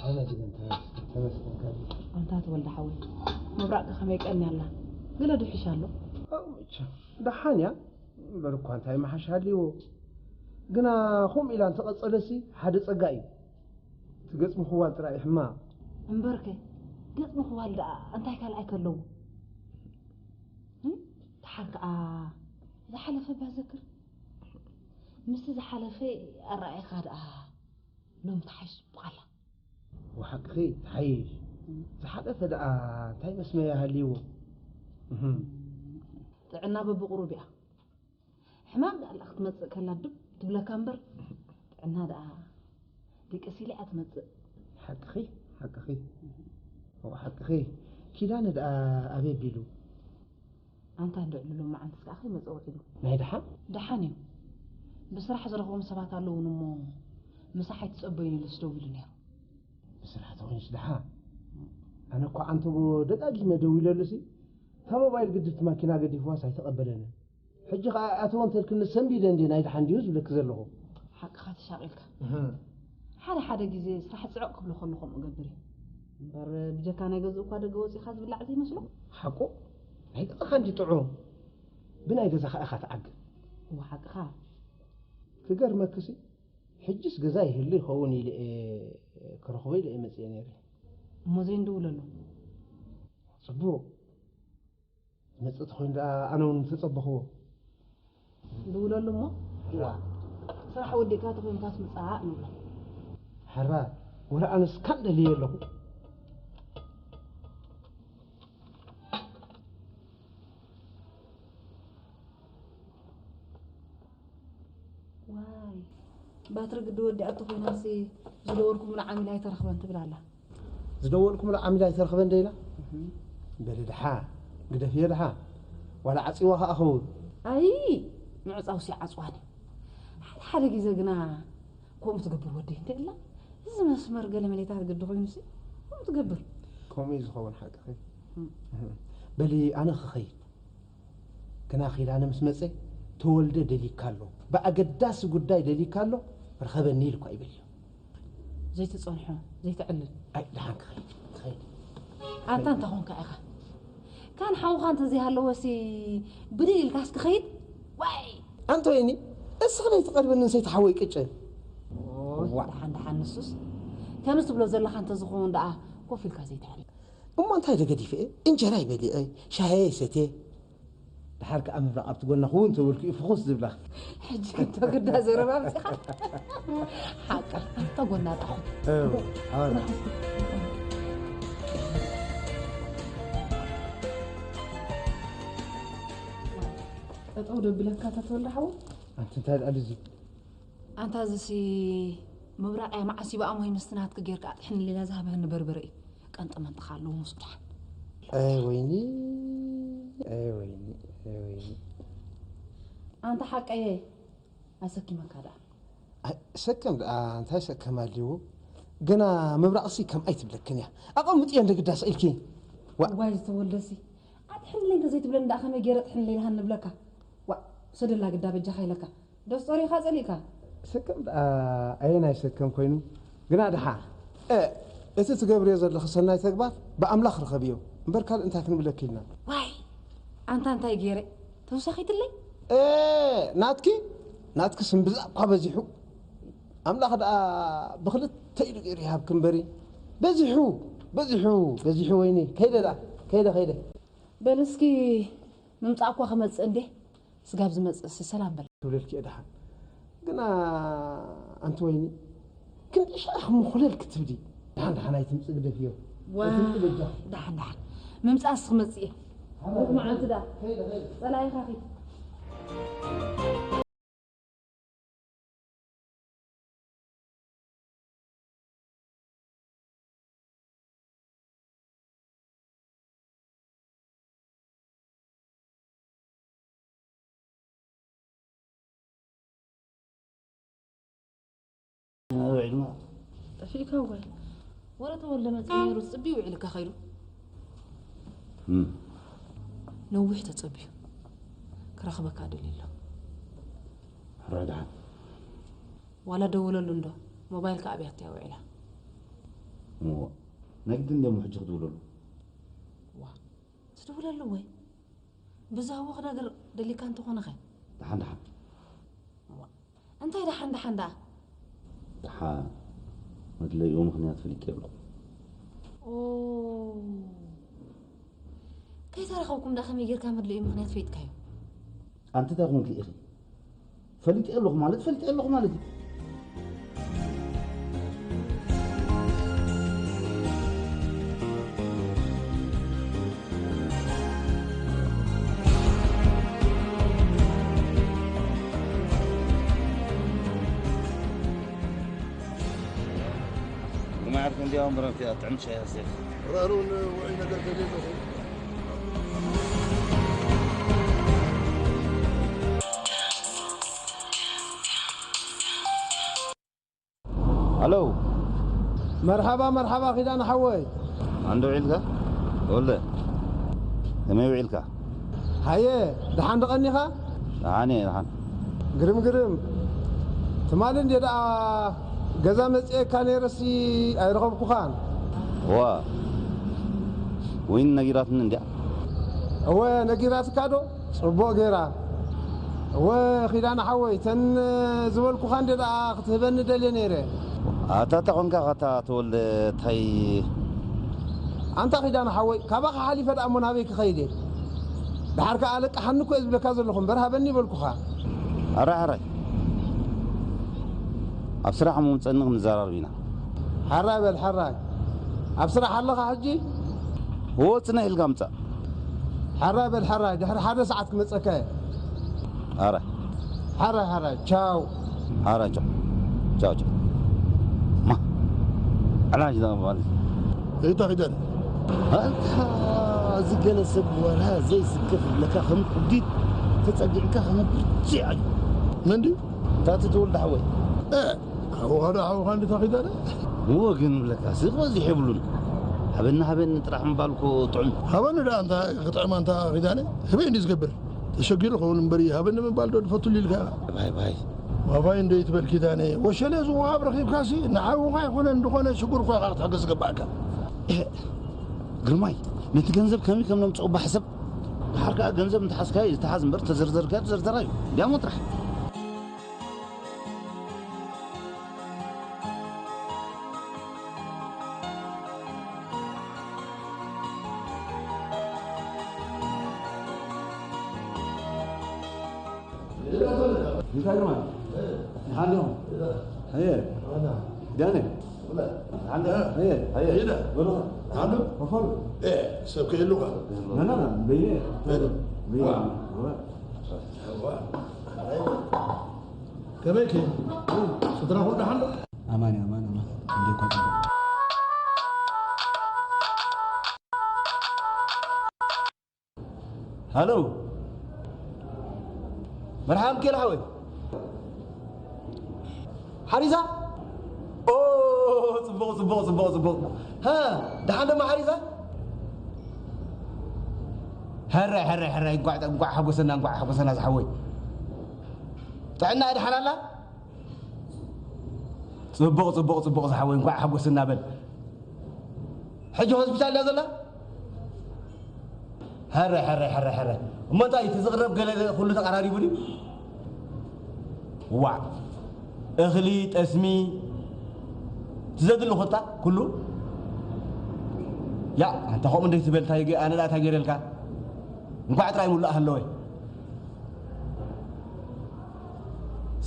ኣነ ግን ተመስገን፣ ተመስገን ካብ። ኣንታ ተወልደ ሓወይ፣ ምብራቕ ከመይ ቀኒ ኣላ? ገለ ድሕሽ ኣሎ? ኣው መቸም ደሓን እያ እምበር እኳ እንታይ መሓሽ ሃልይዎ። ግና ከምኡ ኢላ እንተቐጸለሲ ሓደ ጸጋ እዩ። እቲ ገጽ ምኽዋል ጥራይ እዩ ሕማቕ። እምበርከ ገጽ ምኽዋል ደኣ እንታይ ካልኣይ ከለዎ? እም? ደሓር ከኣ ዝሓለፈ እባ ዘክር። ምስቲ ዝሓለፈ ኣረኣእያኻ ደኣ ሎሚ ትሓይሽ ጽቡቕ ኣላ። ወሓቅኺ ትሓይሽ። ዝሓለፈ ደኣ እንታይ መስመያ ሃልይዎ? እህም። ጥዕና በብቑሩብ እያ። ሕማም ደኣ ኣላ ክትመጽእ ከላ ድብ ትብለካ እምበር ጥዕና ደኣ ድቅስ ኢላ እያ ትመጽእ። ሓቅኺ፣ ሓቅኺ። ኦ ሓቅኺ። ኪዳነ ደኣ ኣበይ ኣቢሉ? ኣንታ እንድዕሉ ሎማዓንትስ ከኣ ከይመጸ ውዒሉ። ናይ ደሓን? ደሓን እዩ። ብስራሕ ዝረኽቦም ሰባት ኣለዉን እሞ ምሳሕ ኣይትጸበዩን ኢሉስ ደዊሉ ነይሩ። ብስራሕ ተኾይኑስ ደሓን? ኣነ እኳ ዓንተቦ ደጋጊመ ደዊለሉሲ እታ ሞባይል ግድፍቲ ማኪና ገዲፍዋስ ኣይተቐበለንን። ሕጂ ኸኣ ኣተወ እንተልክኒ ሰንቢደ እንድየ ናይ ደሓን ድዩ ዝብለኪ ዘለኹ። ሓቅኻ ተሻቒልካ። እህ። ሓደ ሓደ ግዜ ስራሕ ጽዕቕ ክብሎ ከሎ ከምኡ እገብር እየ። እምበር ብጀካ ናይ ገዝኡ እኳ ደገ ወጺእካ ዝብላዕ ዘይመስሎ። ሓቁ? ናይ ገዛኻ እንዲ ጥዑም። ብናይ ገዛኻ ኢኻ ትዓግብ። እወ ሓቅኻ። ክገርመክሲ ሕጂስ ገዛ ይህሉ ይኸውን ኢለ እየ ክረኽቦ ኢለ እየ መጽየ ነይረ። እሞ ዘይንድውለሉ። ጽቡቕ። ዝመጽእ ተኾይኑ ደኣ ኣነ እውን ምተጸበኽዎ። ድውለሉ እሞ ሕራ። ስራሕ ወዲእካ ተኾይንካስ ምጻእ ንብሎ። ሕራ ወላ ኣነስ ካን ደልየ ኣለኹ። ዋይ ባትሪ ግዲ ወዲኣቶ ኮይናሲ ዝደወልኩምሉ ዓሚል ኣይተረኽበን ትብል ኣላ። ዝደወልኩምላ ዓሚል ኣይተረኽበን ዶ ኢላ? በሊ ደሓ ግደፍዮ ደሓ ዋላ ዓፂዋ ከዓ ኸውን። ኣይ ምዕፃውሲ ዓፅዋኒ ሓደ ሓደ ግዜ ግና ከምኡ ትገብር ወደይ እንታይ ኢላ እዚ መስመር ገለ መሌታት ግዲ ኮይኑሲ ከምኡ ትገብር። ከምኡ እዩ ዝኸውን ሓቅኺ። በሊ ኣነ ክኸይድ ግና ኪዳነ ምስ መጸ ተወልደ ደሊካ ኣሎ ብኣገዳሲ ጉዳይ ደሊካ ኣሎ ርኸበኒ ኢልኳ ይብል እዩ። ዘይትጸንሖ ዘይትዕልል። ኣይ ደሓን ክኸይድ ክኸይድ። ኣንታ እንታይ ኾንካ ኢኻ? ካን ሓውኻ እንተዘይሃለወሲ ብድል ኢልካስ ክኸይድ ዋይ። ኣንተ ወይኒ እስኺ ለይትቐርብኒ ንሰይቲ ሓወይ ቅጭ። ዋ። ደሓን ደሓን ንሱስ ከምዚ ትብሎ ዘለኻ እንተዝኸውን ደኣ ኮፍ ኢልካ ዘይትዕልል። እሞ እንታይ ዶ ገዲፈ እንጀራይ በሊዐ ሻሂ ሰትየ ድሓር ከኣ ምብራቕ ኣብቲ ጎና ክውን ተበልኩ እዩ ፍኹስ ዝብላ። ሕጂ ክቶ ግዳ ዘረባ ኣምጺኻ ሓቃ ኣብታ ጎና ጣኹ። ጠጠው ደብለካ ተተወልደ ሓወ ኣንቲ እንታይ ልኣሉ እዚ ኣንታ እዚሲ ምብራቕ እያ መዓስ ይበኣሞ ይምስትናትኪ ጌርካ ኣጥሕኒ ሌላ ዝሃበኒ በርበረ እዩ ቀንጠ መንጠኻ ኣለዎ ምስ ድሓን ኣይ ወይኒ ኣይ ወይኒ ኣይ ወይኒ ኣንታ ሓቀየ ኣሰኪመካ ደኣ ሰከም ደኣ እንታይ ሰከም ኣልዎ ግና ምብራቕሲ ከም ኣይትብለክን እያ ኣቐምጥዮ እንደ ግዳስ ኢልኪ ዋይ ዝተወልደሲ ኣጥሕኒ ለይ እንተዘይትብለኒ ደኣ ከመይ ገይረ ጥሕኒ ለይ ልሃን ንብለካ ዋ ሰደላ ግዳ በጃኻ ኢለካ ዶስ ጸሪኻ ጸሊእካ? ሰከም ደኣ ኣየናይ ሰከም ኮይኑ ግና ደሓ እቲ ትገብርዮ ዘለኺ ሰናይ ተግባር ብኣምላኽ ርኸብዮ እምበር ካልእ እንታይ ክንብለኪ ኢልና። ዋይ ኣንታ እንታይ ገይረ ተውሳኺትለይ? ናትኪ ናትኪ ስምብዛ እኳ በዚሑ ኣምላኽ ደኣ ብኽልተ ኢዱ ገይሩ ይሃብኪ እምበሪ በዚሑ በዚሑ በዚሑ ወይኒ ከይደ ደኣ ከይደ ከይደ። በል እስኪ ምምጻእ እኳ ክመጽእ እንዴ ስጋብ ዝመጽእሲ ሰላም በል። ክብለልኪ እየ ደሓን። ግና ኣንቲ ወይኒ ክንዲ ሽዓ ክምኹለል ክትብሊ። ደሓን ደሓን ኣይትምጽእ ግደፍዮ። ዋ ኣይትምጽእ በጃ። ደሓን ደሓን ምምጻእስ ክመጽእ እየ። ሓራይ ብሩኽ መዓልቲ ደኣ። ከይደ ከይደ። ጸላኢኻ ኺድ። ናበይ ድማ ጠፊእካ ጓል ወረ ተወልደ መፂ ነይሩ ፅቢ ውዒልካ ከይዱ ነዊሕ ተፀቢዩ ክረኽበካ ደልዩ ኣሎ ረድሓን ዋላ ደውለሉ እንዶ ሞባይልካ ኣብያት እያ ውዒላ እሞ ናይ ግድን ድዮም ሕጂ ክድውለሉ? ዋ ትድውለሉ ወይ ብዛህዎ ክነግር ደሊካ እንተኾነ ኸ? ደሓን ደሓን። ዋ እንታይ ደሓን ደሓን ደኣ? ደሓን መድለይኡ ምኽንያት ፈሊጠ የብሎ። ኦ ከይተራኸብኩም ደኣ ከመይ ጌርካ መድለይኡ ምኽንያት ፈሊጥካዮ? ኣንቲ እንታይ ኮንኪ ኢኺ? ፈሊጠ ኣለኹ ማለት ፈሊጠ ኣለኹ ማለት እዩ። ግርማይ ዓርኪ እንዲያውም ብረንፊ ጥዕም ሻይ ኣስቴር ራሩን ውዑይ ነገር ደልየ ኣለኹ። ሃሎ መርሓባ መርሓባ ኺዳነ ሓወይ። ኣንዶ ውዒልካ ወለ ከመይ ውዒልካ? ሃየ ደሓን ድቐኒኻ? ደሓን እየ ደሓን። ግርም ግርም። ትማሊ እንድየ ደኣ ገዛ መጺኤካ ነይረሲ ኣይረኸብኩኻን። እዋ ዊን ነጊራትኒ እንድያ። እወ ነጊራትካ ዶ? ጽቡቕ ገይራ። እወ ኺዳነ ሓወይ፣ እተን ዝበልኩኻ እንድየ ደኣ ክትህበኒ ደልየ ነይረ። ኣታ እንታይ ኾንካ ኣታ ተወልደ፣ እንታይ? ኣንታ ኺዳነ ሓወይ፣ ካባኻ ሓሊፈ ደኣ እሞ ናበይ ክኸይድ እየ? ደሓር ከኣ ኣለቅሓኒ እኮ እየ ዝብለካ ዘለኹ እምበር ሃበኒ በልኩኻ። ሕራይ ሕራይ ኣብ ስራሕ ምምፀኒ ክንዘራረብ ኢና። ሕራይ በል ሕራይ። ኣብ ስራሕ ኣለኻ ሕጂ? እዎ ፅንሕ ኢልካ ምፃእ። ሕራይ በል ሕራይ፣ ድሕሪ ሓደ ሰዓት ክመፀካ እየ። ሕራይ ሕራይ ሕራይ፣ ቻው። ሕራይ ቻው ቻው ቻው። ማ ዕላጅ ዳ ማለት እታ ኺዳን ኣንታ እዚ ገለ ሰብ ዋላ ዘይስከፍ ይብለካ ከም ኩዲት ተጸጊዕካ ከም ብርትዕ እዩ። መን ድዩ? እታ እቲ ትውልድ ሓወይ። ኣቦኻዶ ሓውኻ እንዲ ታኺዳነ? እወ ግን ብለካ ስቕ በዚሕ የብሉን። ሃበኒ ሃበኒ ጥራሕ ምባል እኮ ጥዑም። ሃበኒ ደኣ እንታ ክጥዕማ እንታ ኺዳነ ህበይ እንዲ ዝገብር። ተሸጊሩ ኸውን እምበሪ ሃበኒ ምባል ዶ ድፈቱሉ ኢልካ ኢኻ? ባይ ባይ። ዋባይ እንዶ ይትበል ኪዳነ ወሸለ ዝወሃብ ረኺብካሲ ንዓውኻ ይኾነ እንድኾነ ሽጉር እኳ ኢኻ ክትሕገዝ ዝግባእካ። ግርማይ ነቲ ገንዘብ ከመይ ከም ነምፅኦ ባሕሰብ። ድሓር ከዓ ገንዘብ እንተሓዝካዮ ዝተሓዝ እምበር ተዘርዘርካዮ ተዘርዘራዩ። እንዲያሞ ጥራሕ። እንታይ ድማ ሓንዶ ኣየ ዳነ ሓንዶ ኣየ ኣየ ሄደ በሎ ሓንዶ መፈሩ ሰብ ከየሉካ ናና በየ በየ ከመይክ ስድራ ኩሉ ደሓን ዶ ኣማን ኣማን ኣማን እንዴ እኳ ጽቡቅ ሃሎ መርሓባ ሚካኤል ሓወይ ሓሪዛ ኦ ጽቡቕ ጽቡቕ ጽቡቕ ጽቡቕ ሃ ደሓን ደማ ሓሪዛ ሕራይ ሕራይ ሕራይ እንኳዕ እንኳዕ ሓጎሰና እንኳዕ ሓጎሰና ዝሓወይ ጥዕና ድሓን ኣላ ጽቡቕ ጽቡቕ ጽቡቕ ዝሓወይ እንኳዕ ሓጎስና በል ሕጂ ሆስፒታል እያ ዘላ ሕረ ሕረ ሕረ ሕረ እሞ እንታይ እቲ ዝቕረብ ገለ ኩሉ ተቐራሪቡ ድዩ ዋዕ እኽሊ ጠስሚ ትዘድሊ ኾታ ኩሉ ያ ኣንታ ከምኡ እንደይ ትበል ኣነ ዳ እንታይ ገይረልካ እንኳዕ ጥራይ ሙሉእ ሃለወ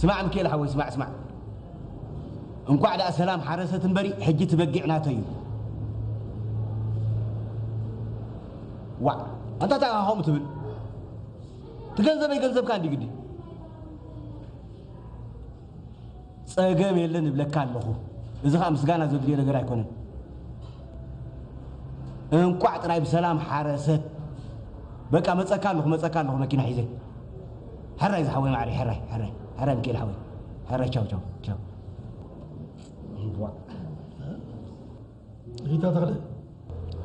ስማዕ ምክኤል ሓወይ ስማዕ ስማዕ እንኳዕ ደኣ ሰላም ሓረሰት እምበሪ ሕጂ ትበጊዕ ናተይ እዩ ዋዕ ኣንታ እንታይ ከምኡ ትብል ትገንዘበይ ገንዘብካ እንዲ ግዲ ጸገም የለን እብለካ ኣለኹ እዚ ከዓ ምስጋና ዘድልዮ ነገር ኣይኮነን እንቋዕ ጥራይ ብሰላም ሓረሰት በቃ መጸካ ኣለኹ መጸካ ኣለኹ መኪና ሒዘ ሕራይ ዝሓወይ ማዕሪ ሕራይ ሕራይ ሕራይ ምክኤል ሓወይ ሕራይ ቻው ቻው ቻው ሪታ ተኽለ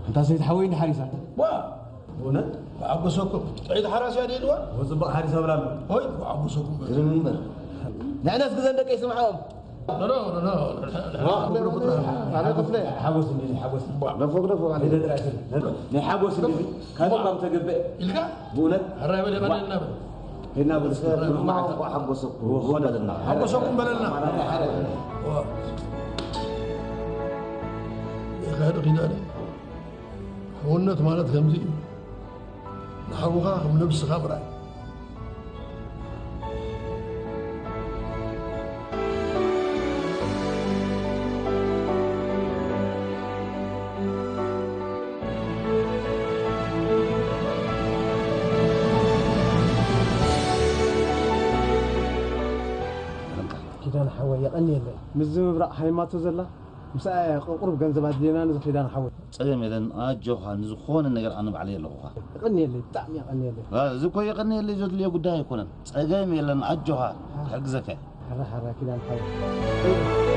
እንታ ሰይድ ሓወይ እንዲ ሓሪሳ ዋ ብእውነት ብዓበሰኩም ጥዕይቲ ሓራስ እያ ደልዋ ወፅባቕ ሓሪሳ ብላ ኣሎ ሆይ ብዓበሰኩም ግርም እምበር ንሕናስ ግዘን ደቀይ ስምዓኦም ኖ፣ ኖ፣ ኖ፣ ኖ። ኣነ ክፍለ። ሓጎስ እንዲ፣ ሓጎስ። ደፎ፣ ደፎ፣ ኣነ። ናይ ሓጎስ እንዲ፣ ካልእ እኳ እንተገብእ፣ ኢልካ? ብእውነት? ኣራይ በለ፣ በለ፣ በለ። ሄድና በል፣ እስከ፣ ብሩኽ መዓልቲ። ሓጎሰኩም በለና። ሓጎሰኩም በለና። ኣማራሪ ሓደ። ዋ። ኢልካ ዶ ኪዳነ? ሕውነት ማለት ከምዚ እዩ። ንሓውኻ ከም ነብስኻ ምርኣይ። ኪዳነ ሓወይ፣ የቐንየለይ። ምስዚ ምብራቕ ሃይማቶ ዘላ፣ ምስኣ እያ ቁሩብ ገንዘብ ኣድልየና፣ ነዚ ኪዳነ ሓወይ። ጸገም የለን፣ ኣጆኻ፣ ንዝኾነ ነገር ኣነ ባዕለይ ኣለኹኻ። የቐንየለይ፣ ብጣዕሚ የቐንየለይ። አ፣ እዚ እኮ የቐንየለይ ዘድልዮ ጉዳይ ኣይኮነን። ጸገም የለን፣ ኣጆኻ፣ ክሕግዘካ እየ። ሓራ፣ ሓራ፣ ኪዳነ ሓወይ።